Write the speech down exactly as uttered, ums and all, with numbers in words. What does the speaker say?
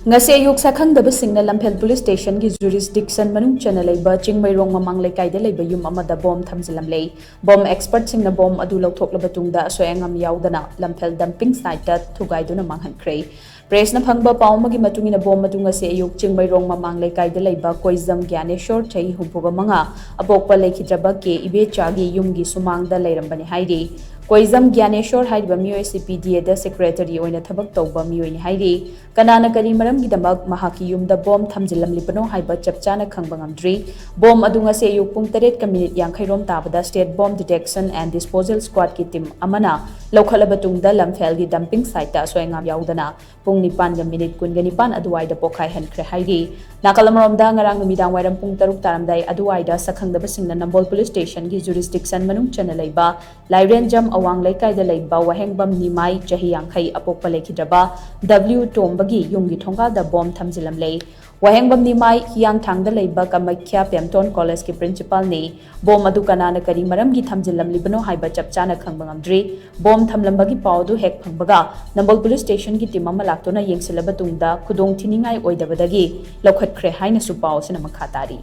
ꯉꯁꯤ ꯑꯌꯨꯛ ꯁꯛꯈꯪꯗꯕꯁꯤꯡꯅ ꯂꯝꯐꯦꯜ police ꯁ꯭ꯇꯦꯁꯟꯒꯤ jurisdiction ꯃꯅꯨꯡ ꯆꯟꯅ ꯂꯩꯕ ꯆꯤꯡꯃꯩꯔꯣꯡ ꯃꯃꯥꯡ ꯂꯩꯀꯥꯏꯗ ꯂꯩꯕ ꯌꯨꯝ ꯑꯃꯗ ꯕꯣꯝ ꯊꯝꯖꯤꯜꯂꯝꯂꯦ꯫ ꯕꯣꯝ ꯑꯦꯛꯁꯄꯔꯠꯁꯤꯡꯅ ꯕꯣꯝ ꯑꯗꯨ ꯂꯧꯊꯣꯛꯂꯕ ꯇꯨꯡꯗ ꯑꯁꯣꯏ ꯑꯉꯥꯝ ꯌꯥꯎꯗꯅ ꯂꯝꯐꯦꯜ ꯗꯝꯄꯤꯡ ꯁꯥꯏꯠꯇ ꯊꯨꯒꯥꯏꯗꯨꯅ ꯃꯥꯡꯍꯟꯈ꯭ꯔꯦ꯫ ꯄ꯭ꯔꯦꯁꯅ ꯐꯪꯕ ꯄꯥꯎ ꯑꯃꯒꯤ ꯃꯇꯨꯡ ꯏꯟꯅ ꯕꯣꯝ ꯑꯗꯨ ꯉꯁꯤ ꯑꯌꯨꯛ ꯆꯤꯡꯃꯩꯔꯣꯡ ꯃꯃꯥꯡ ꯂꯩꯀꯥꯏꯗ ꯂꯩꯕ ꯀꯣꯏꯖꯝ ꯒ꯭ꯌꯥꯅꯦꯁꯣꯔ, ꯆꯍꯤ ꯍꯨꯝꯐꯨꯒ ꯃꯉꯥ, ꯑꯄꯣꯛꯄ ꯂꯩꯈꯤꯗ꯭ꯔꯕ ꯀꯦ ꯏꯕꯦꯆꯥꯒꯤ ꯌꯨꯝꯒꯤ ꯁꯨꯃꯥꯡꯗ ꯂꯩꯔꯝꯕꯅꯤ ꯍꯥꯏꯔꯤ꯫ ꯀꯣꯏꯖꯝ ꯒ꯭ꯌꯥꯅꯦꯁꯣꯔ ꯍꯥꯏꯔꯤꯕ ꯃꯤꯑꯣꯏ ꯑꯁꯤ ꯄꯤ ꯗꯤ ꯑꯦꯗ ꯁꯦꯀ꯭ꯔꯦꯇꯔꯤ ꯑꯣꯏꯅ ꯊꯕꯛ ꯇꯧꯕ ꯃꯤꯑꯣꯏꯅꯤ ꯍꯥꯏꯔꯤ꯫ ꯀꯅꯥꯅ ꯀꯔꯤ ꯃꯔꯝꯒꯤꯗꯃꯛ ꯃꯍꯥꯛꯀꯤ ꯌꯨꯝꯗ ꯕꯣꯝ ꯊꯝꯖꯤꯜꯂꯝꯂꯤꯕꯅꯣ ꯍꯥꯏꯕ ꯆꯞ ꯆꯥꯅ ꯈꯪꯕ ꯉꯝꯗ꯭ꯔꯤ꯫ ꯕꯣꯝ ꯑꯗꯨ ꯉꯁꯤ ꯑꯌꯨꯛ ꯄꯨꯡ ꯇꯔꯦꯠꯀ ꯃꯤꯅꯤꯠ ꯌꯥꯡꯈꯩ ꯔꯣꯝ ꯇꯥꯕꯗ State Bomb Detection and Disposal Squadꯀꯤ ꯇꯤꯝ ꯑꯃꯅ ꯂꯧꯈꯠꯂꯕ ꯇꯨꯡꯗ ꯂꯝꯐꯦꯜꯒꯤ ꯗꯝꯄꯤꯡ ꯁꯥꯏꯠꯇ ꯑꯁꯣꯏ ꯑꯉꯥꯝ ꯌꯥꯎꯗꯅ ꯄꯨꯡ ꯅꯤꯄꯥꯟꯒ ꯃꯤꯅꯤꯠ ꯀꯨꯟꯒ ꯅꯤꯄꯥꯟ ꯑꯗꯨꯋꯥꯏꯗ ꯄꯣꯈꯥꯏꯍꯟꯈ꯭ꯔꯦ ꯍꯥꯏꯔꯤ꯫ ꯅꯥꯀꯜ ꯑꯃꯔꯣꯝꯗ, ꯉꯔꯥꯡ ꯅꯨꯃꯤꯗꯥꯡ ꯋꯥꯏꯔꯝ ꯄꯨꯡ ꯇꯔꯨꯛ ꯇꯥꯔꯝꯗꯥꯏ ꯑꯗꯨꯋꯥꯏꯗ ꯁꯛꯈꯪꯗꯕꯁꯤꯡꯅ ꯅꯝꯕꯣꯜ ꯄꯨꯂꯤꯁ ꯁ꯭ꯇꯦꯁꯟꯒꯤ ꯖꯨꯔꯤꯁꯗꯤꯛꯁꯟ ꯃꯅꯨꯡ ꯆꯟꯅ ꯂꯩꯕ ꯂꯥꯏꯔꯦꯟꯖꯝ ꯑꯋꯥꯡ ꯂꯩꯀꯥꯏꯗ ꯂꯩꯕ ꯋꯥꯍꯦꯡꯕꯝ ꯅꯤꯃꯥꯏ, ꯆꯍꯤ ꯌꯥꯡꯈꯩ, ꯑꯄꯣꯛꯄ ꯂꯩꯈꯤꯗ꯭ꯔꯕ ꯗꯕ꯭ꯂꯤꯎ ꯇꯣꯝꯕꯒꯤ ꯌꯨꯝꯒꯤ ꯊꯣꯡꯒꯥꯜꯗ ꯕꯣꯝ ꯊꯝꯖꯤꯜꯂꯝꯂꯦ꯫ ꯋꯥꯍꯦꯡꯕꯝ ꯅꯤꯃꯥꯏ ꯍꯤꯌꯥꯡꯊꯥꯡꯗ ꯂꯩꯕ ꯀꯃꯈ꯭ꯌꯥ ꯄꯦꯝꯇꯣꯟ ꯀꯣꯂꯦꯖꯀꯤ ꯄ꯭ꯔꯤꯟꯁꯤꯄꯥꯜꯅꯤ꯫ ꯕꯣꯝ ꯑꯗꯨ ꯀꯅꯥꯅ ꯀꯔꯤ ꯃꯔꯝꯒꯤ ꯊꯝꯖꯤꯜꯂꯝꯂꯤꯕꯅꯣ ꯍꯥꯏꯕ ꯆꯞ ꯆꯥꯅ ꯈꯪꯕ ꯉꯝꯗ꯭ꯔꯤ꯫ ꯕꯣꯝ ꯊꯝꯂꯝꯕꯒꯤ ꯄꯥꯎ ꯑꯗꯨ ꯍꯦꯛ ꯐꯪꯕꯒ ꯅꯝꯕꯣꯜ ꯄꯨꯂꯤꯁ ꯁ꯭ꯇꯦꯁꯟꯒꯤ ꯇꯤꯝ ꯑꯃ ꯂꯥꯛꯇꯨꯅ ꯌꯦꯡꯁꯤꯜꯂꯕ ꯇꯨꯡꯗ ꯈꯨꯗꯣꯡ ꯊꯤꯅꯤꯡꯉꯥꯏ ꯑꯣꯏꯗꯕꯗꯒꯤ ꯂꯧꯈꯠꯈ꯭ꯔꯦ ꯍꯥꯏꯅꯁꯨ ꯄꯥꯎ ꯑꯁꯤꯅ ꯃꯈꯥ ꯇꯥꯔꯤ꯫